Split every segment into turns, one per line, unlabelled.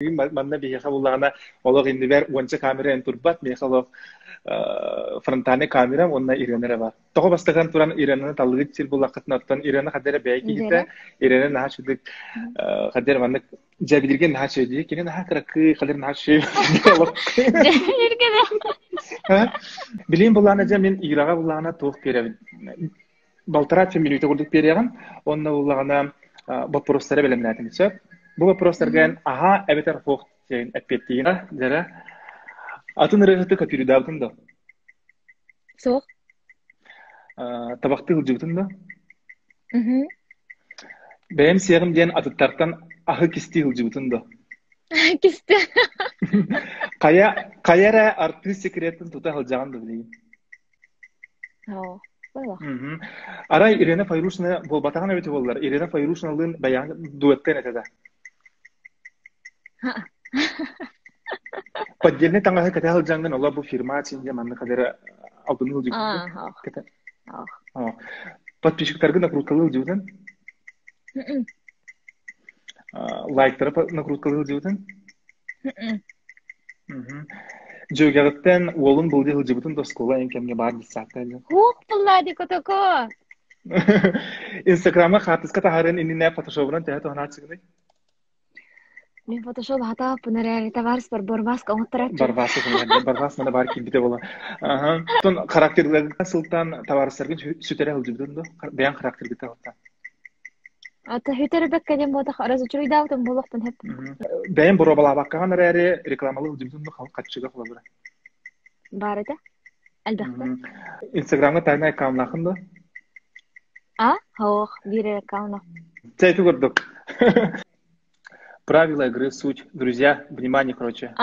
Манна биһиэхэ буллаҕына олох иннибэр уонча камера эн турбат, миэхэ олох фронтальный камера уонна Ирена эрэ бар. Тоҕо бастакан туран Иренаны таллыгыт сир буллаххытына, оттон Ирена хадда эрэ бэйэ киһитэ, Ирена наһаа чудык хадда эрэ маннык дьэбилиргэ наһаа чөйдүү, кини наһаа кыракыы, хадыр наһаа чөй. Билин буллаана дьэ мин Ираҕа буллаана туох биэрэбин. Балтараа мүнүүтэ курдук биэриэҕим. Онно буллаҕына боппуруостары бэлэмнээтим сөп. Бу боппуруостарга эн аһаа эбэтэр суох диэн эппиэттиигин. Дьэрэ. Атын ырыаһыты копируйдаабытын да?
Суох.
Табахтыы сылдьыбытын да? Бэйэм сиэҕим диэн атыттартан аһы кистии сылдьыбытын да?
Кисти.
Хайа, хайа эрэ артыыс секретин тута сылдьаҕын да билигин?
Оо, буолуох.
Мгм. Арай Ирина Файрушина буолбатаҕын эбитэ буоллар, Ирина Файрушиналыын бэйэҕин дуэттыан этэ да? Поддельный таҥаһы кэтэ сылдьаҥҥын олор бу фирма чиньэ маннык хадара алтыны сылдьыбытын
Аа,
кэтэ.
ох.
Оо. Подписчиктаргын накруткалыы сылдьыбытын?
Мм.
Лайктары накруткалыы сылдьыбытын?
Мм.
Мгм. Дьүөгэҕиттэн уолун былдьыы сылдьыбытын да оскуола эн кэмҥэ баар детсадка диэн.
Хуох булла ди котоко.
Инстаграмҥа хаартыска таһаарыан иннинэ фотошобунан төһө туһанааччыгыный?
Мин фотошоп хатааппын эрээри товарищ Барбаска оҥоттораччы.
Барбас Барбас мана баар киирбитэ буола. Аха. Тон характерга сылтан товарищтаргын сүтэрэ сылдьыбытын да? Бэйэҥ характергыта сылтан.
Ата хүтэрбэккэ диэн буотах разочаруйдаабытым буолуохпун сөп.
Бэйэм боруобалаабаккаҕын эрээри рекламалыы сылдьыбытым да хаччыга холобура.
Баар этэ. Элбэхтэ.
Инстаграмҥа тайна аккауннаахын да?
А? Хоох, биир эрэ аккаунах.
Чэ, ити курдук. Правила игры, суть. Друзья, внимание, короче.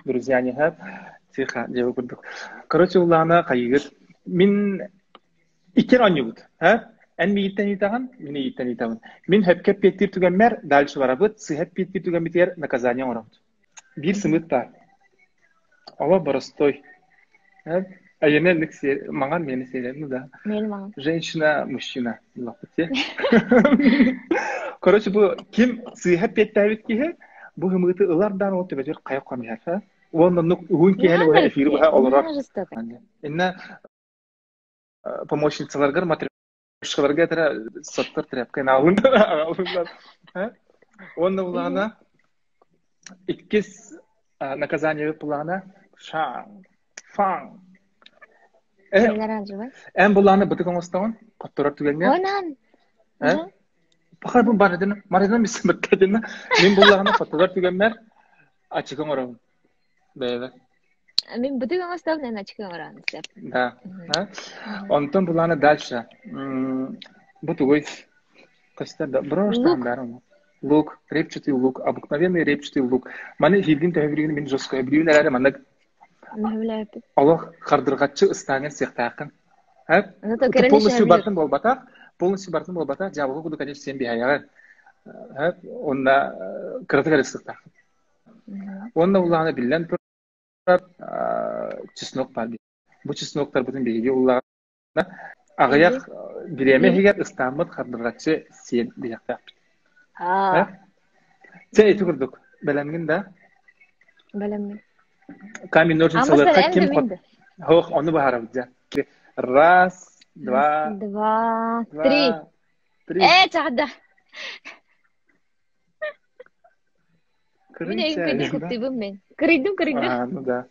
Друзья, не Тихо, дьэ курдук. Короче, улаана хайыгыт. Мин Иккиэн оонньуубут, һэ? Эн миигиттэн ыйытаҕын, мин эйииттэн ыйытабын. Мин сөпкө эппиэттиир түгэммэр дальше барабыт, сыыһа эппиэттиир түгэммитигэр наказание оҥоробут. Биир сымыыт баар. Олох боростой. Һэ? Айыны инник маҥан миэнэ сиэрэ, ну да.
Миэнэ маҥан.
Женщина, мужчина. Лаппыт Короче, бу ким сыыһа эппиэттээбит киһи бу ымыыты ылар даан ол төбөтүгэр хайа оххон иһэр. Һэ? Уонна оннук уһун киэһэни быһа эфири быһа олорор. Инна помощницаларгар матрешкаларга этэрэ соттор тряпка аҕалын аҕалыннар уонна булаана иккис наказание плана шаң фаң эн булааны бытык оҥостоҕун хотторор түгэҥҥэ
Онан
Пахай бу барыдына марыдына миссимэккэтина мин буллаҕына хотторор түгэммэр ачык оҥоробун бэйэбэр
Мин бытык оҥостон эн очки оҥорон сөп.
Да. Онтон булаана дальше. Бу тугуй? Көстөр да. Брош
Лук.
Лук, репчатый лук, обыкновенный репчатый лук. Маны иһииргин төһө билигин мин жестко билигин эрээри маннык
Мөһүлээппит.
олох хардырҕаччы ыстааҥҥын сиэхтээххин. Полностью бартын буолбатах, полностью бартын буолбатах, дьаабылыка курдук, конечно, сиэн биһайаҕын. Онна кыратык эрэ ыстыктааххын. Уонна улаана биллэн турар чеснок баар. Бу чесноктарбытын биһиги уллаҕына аҕыйах бириэмэ иһигэр ыстааммыт хардырҕаччы сиэн биһиэхтээхпит. Чэ ити курдук. Бэлэмҥин да?
Бэлэммин.
Камень ножницы ким Хоох, ону баһарабыт дьэ. Раз, два,
два, три. Три. Ээ, чаҕда. Мин өйүм көннү куттуйбун мен. Кырыйдым, кырыйдым.
А, ну да.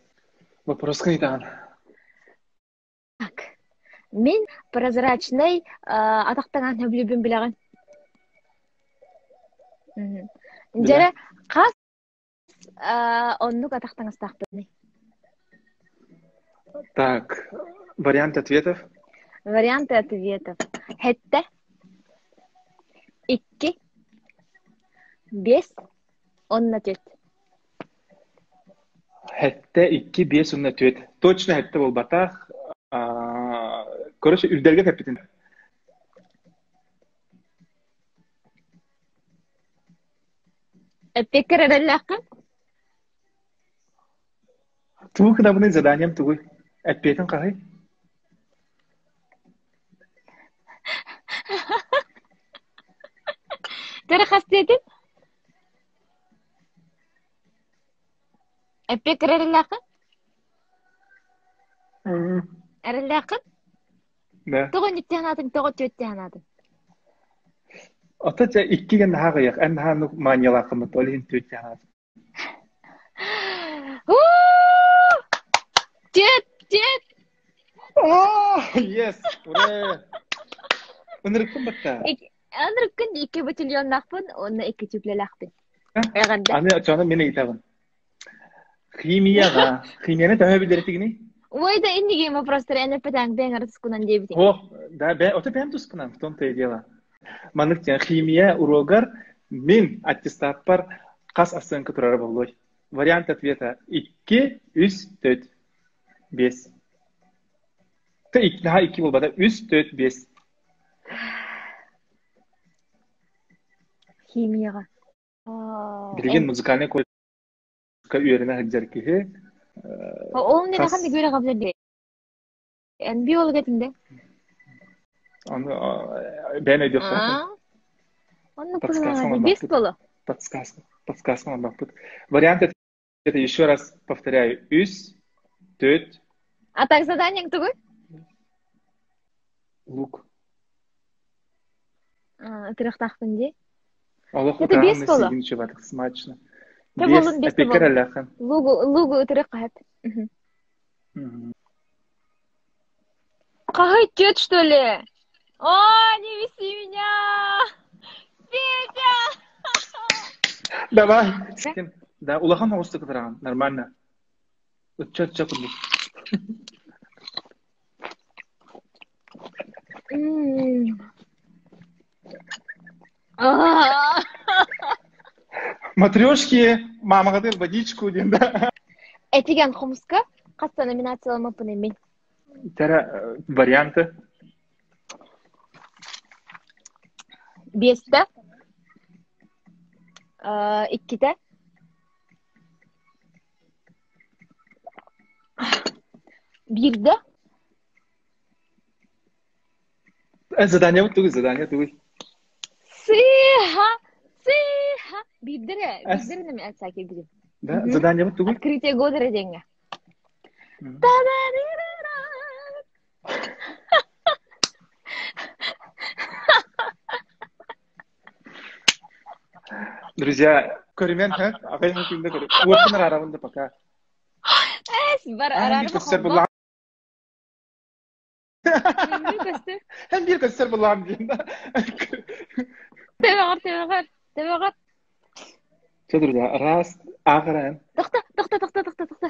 Вопрос кыйтаан.
Так. Мин прозрачный атахтаҥаан хөбүлүүбүн билэҕин. Дьэрэ хас оннук атах таҥастаахпыный?
Так, вариант ответов.
Варианты ответов. Хэтте. Икки. Бес. Онна түөт.
Хэтте, икки, биэс уонна түөт. Точно хэтте буолбатах. Короче, үрдэлгэ кэппитин.
Эппиэккэр эрэллээххин?
Тугу гынабыный заданием тугуй? Эппиэтин хаһый?
Көрө хас диэтин? Эппиэккэр эрэллээххин? Эрэллээххин?
Да.
Тоҕо инниттэн санаатыҥ, тоҕо түөттэн санаатыҥ?
Ото чэ иккигэ наһаа аҕыйах, эн наһаа маанньалааххыммыт, ол иһин түөттэн санаатым.
Түөт, түөт!
Yes! Ура! Ынырыкпын батта.
Ынырыккын икки ботильоннаахпын уонна икки түплэлээхпин. Эҕэрдэ.
Аны оччоҕуна мин ыйытабын. Химияҕа. Химияны төһө билэритигиний?
Ой, да инники вопростары эн эппэтээҥ бэйэҥ эрэ тускунан диэбитиҥ.
Ох, да, бэ, ото бэйэм тускунан, в том-то и дело. Маннык диэн химия уруогар мин аттестаппар хас оценка турара буолуой? Вариант ответа 2, 3, 4, 5. Ты наһаа икки буолбата. 3, 4, 5.
Химияҕа.
Билигин музыкальный колледжка үөрэнэ сылдьар киһи
Ол не ханнык үөрэҕэ билэр Эн биолог этиҥ да?
Аны бэйэн өйдүөхтээх.
Оннук бес боло.
Подсказка. Подсказка оҥорбоппут. Вариант это еще раз повторяю. Үс, төрт.
А так заданиең тугуй?
Лук.
Ытырыахтаахпын дии.
Олох
Это бес боло.
Сигин смачно.
Бес, опекер элэхэн. Лугу, лугу ытырык хаһат. Хаһый тет, что ли? О, не виси меня! Петя!
Давай. Да, улахан оҕустук ытыраҕын, нормально. Ычча-ычча курдук. Матрешки, мамаҕытыгар водичку диэн да.
Этигэн хомуска хас да номинацияламмыппын мин.
Тара варианты?
Биэстэ. Иккитэ. Биирдэ.
Задание тугуй, задание тугуй.
Сыыһа, сыыһа. Биирдэ биирдэ номинация киирбитим.
Да, задание тугуй?
Открытие года эрэ диэҥҥэ.
Друзья, көрүмэн, аҕай күндэ көрү. Уоттан араарабын да пока.
Эс, бар араарба
Һэн биир көстөр булаам диэн.
Тэбэҕэр, тэбэҕэр, тэбэҕэр.
Чэ, друзья, раз, ааҕаран.
Тохто, тохто, тохто, тохто, тохто.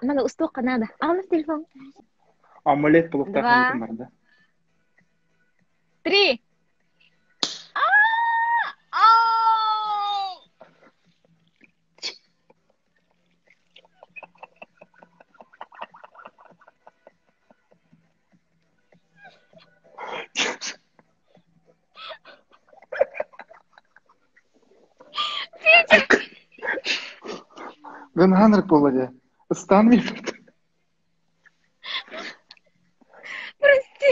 Надо устуохха надо. Аҕалар телефон.
Омлет булуктаах барда.
Три.
Гынханырык буолла дии. Ыстаан биэрбит.
Прости,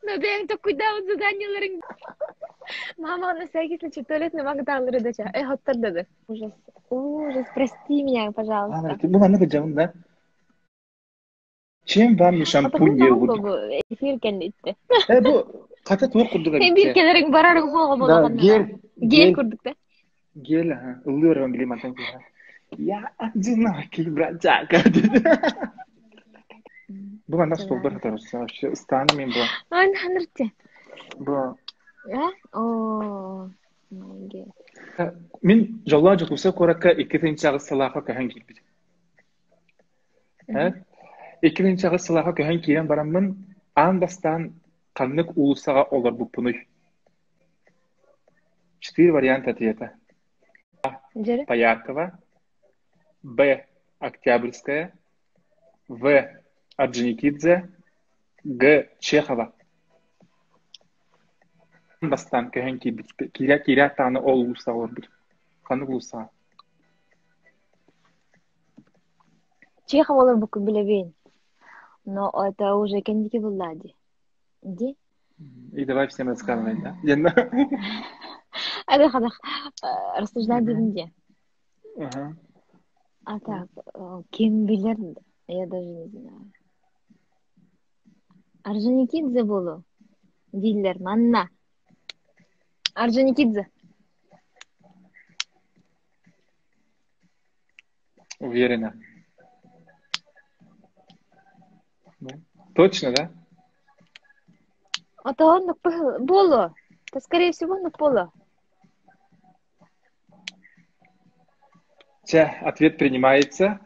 но бэйэҥ токкуйдаабыт заданиеларыҥ Мама на всякий случай туалетный магатаалары дача. Э, хоттор Ужас, ужас, прости меня, пожалуйста.
Бу маннык дьабын да. Чем вам не шампунь диэн
Эфир кэнниттэ.
Э, бу хата туох курдук эбит.
Эбир кэлэриҥ барарыҥ суоҕа
Да, гель.
Гель курдук да.
Гель, ага. Ыллыырым били мантан киһи. Я одинокий бродяга. Бу манна столбар хатарыса вообще ыстаан мен бу.
Ан ханырте.
Бу.
А? О,
Мин дьоллоох Дьокуускай куоракка 2008 сылаахха көһөн киирбитим. 2008 сылаахха көһөн киирэн бараммын, аан бастаан ханнык уулуссаҕа олорбуппунуй? Четыре варианта ответа. А. Пояркова. Б. Октябрьская. В. Орджоникидзе. Г. Чехова. Бастаан көһөн киирбит киирэ киирээт даҕаны ол уулуссаҕа олорбут. Ханнык уулуссаҕа?
Чехов олорбуккун билэбин. Но это уже кэнники булла дии. Ди?
И давай всем рассказывай, да?
Адах, адах. Рассуждай дедим дии.
Ага.
А так, ким билэр, я даже не знаю. Орджоникидзе буолуо дииллэр манна. Орджоникидзе.
Уверена. Точно, да?
Отоон буолуо. Да, скорее всего, буолуо.
Чэ, ответ принимается.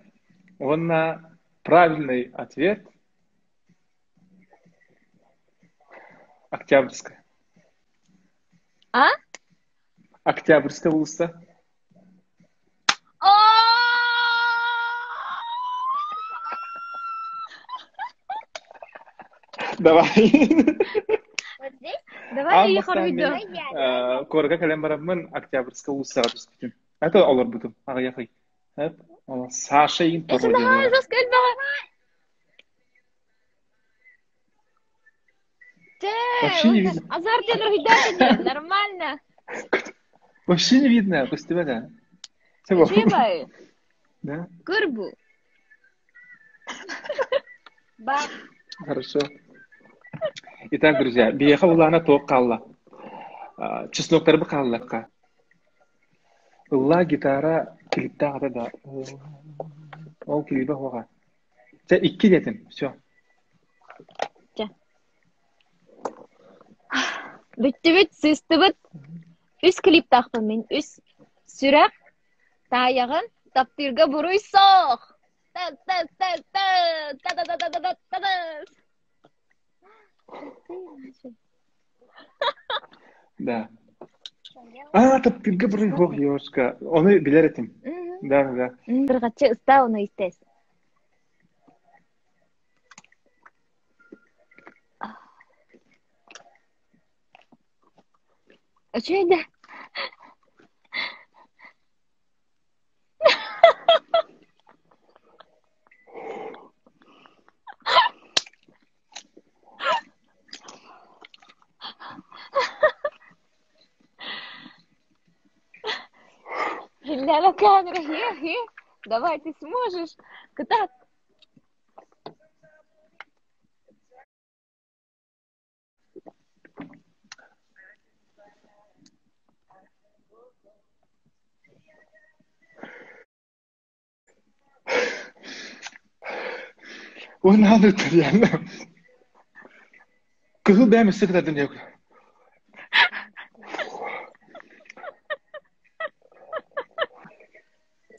Уонна правильный ответ Октябрьская.
А?
Октябрьская улуса. Давай.
Вот здесь? Давай
я
хоруйду.
Куоракка кэлэн бараммын Октябрьская уулуссаҕа түспүтүм. Это олорбутум. Аҕыйах ый. Саша иин
Это наһаа жестко элбэҕэ.
Вообще не видно.
Азар диэн уруһуйдаата нормально.
Вообще не видно, көстүбэт
Чебай.
Да?
Кырбу.
Ба.
Хорошо. Итак, друзья, биһиэхэ улаана туох хаалла? Чесноктарбы хааллахха. Ылла гитара клиптээх ата да. Ол клибэ хуаха. Чэ, икки диэтим, все.
Чэ. Бүттүбүт, сыыстыбыт. Үс клиптаахпын мин. Үс сүрэх, таайаҕын, таптыырга буруй суох. Та та та та та та та та та та та.
Да. А, таптыырга буруй суох, ёшка. Ону билэр этим. Да, да.
Ырҕаччы ыстаа ону истээс. Үчүгэй да. Ля камера, хе, хе. Давай, ты сможешь. Кытаат.
Уонна ыттарыйан. Кыһыл бэйэм өссө кытардым диэк.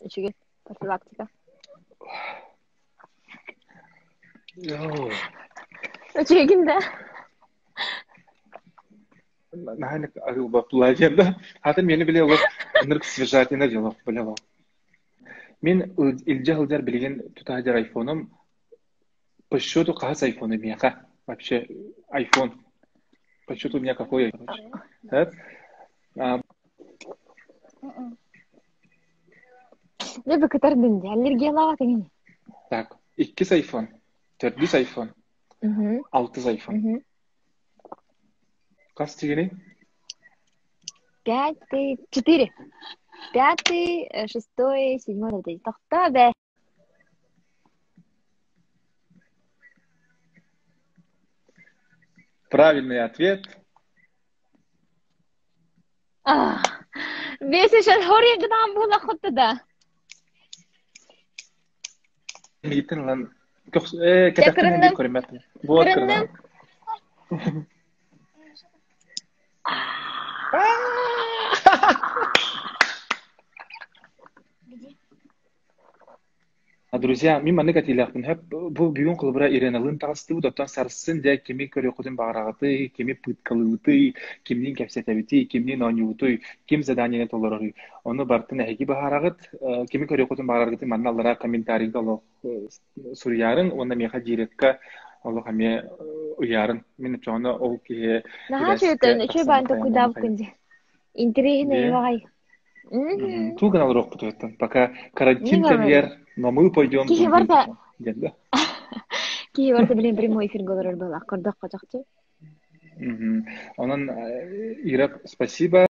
Үчүгэй профилактика. Үчүгэй да.
Наһаа арыылбаппылаа диэн да. Хата миэнэ били олох ынырык свежатина диэн олох били олох. Мин илдьэ сылдьар билигин тута сылдьар айфоным по счету хаһыс айфону миэхэ вообще айфон по счету у меня какой короче.
Дьэ бу кытардын дии, аллергиялаабат эҥин.
Так, иккис айфон, төрдүс айфон, алтыс айфон. Хас тигиний?
Пятый, четыре. Пятый, шестой, седьмой, тохтоо бээ.
Правильный ответ.
Бесишен хорья гынан була хотта да.
Миитин ылан кэтэхтэн биир көрүммэт. Вот кырынным. Друзья, мин маннык этиилээхпин сөп. Бу бүгүн холобура Иреналыын таҕыстыбыт, оттон сарсын дьэ кими көрүөххүтүн баҕараҕытый, кими пыткалыыбытый, кимниин кэпсэтэбитий, кимниин оонньуубутуй, ким заданиены толороруй. Ону барытын эһиги быһаараҕыт. Кими көрүөххүтүн баҕараргытын манна аллараа комментарийга олох суруйаарыҥ уонна миэхэ дирекка олох эмиэ ыйаарын. Мин оччоҕуна ол киһи
Наһаа үчүгэй үчүгэй баан токуйдаабыккын дии. Интэриэһинэй баҕай.
Тугу гына олоруохпутуттан пока карантин кэмигэр но мы пойдем
Киһи барда Киһи барда билин прямой эфирге олорор буолаах көрдөххө чахчы.
Онон Ира спасибо.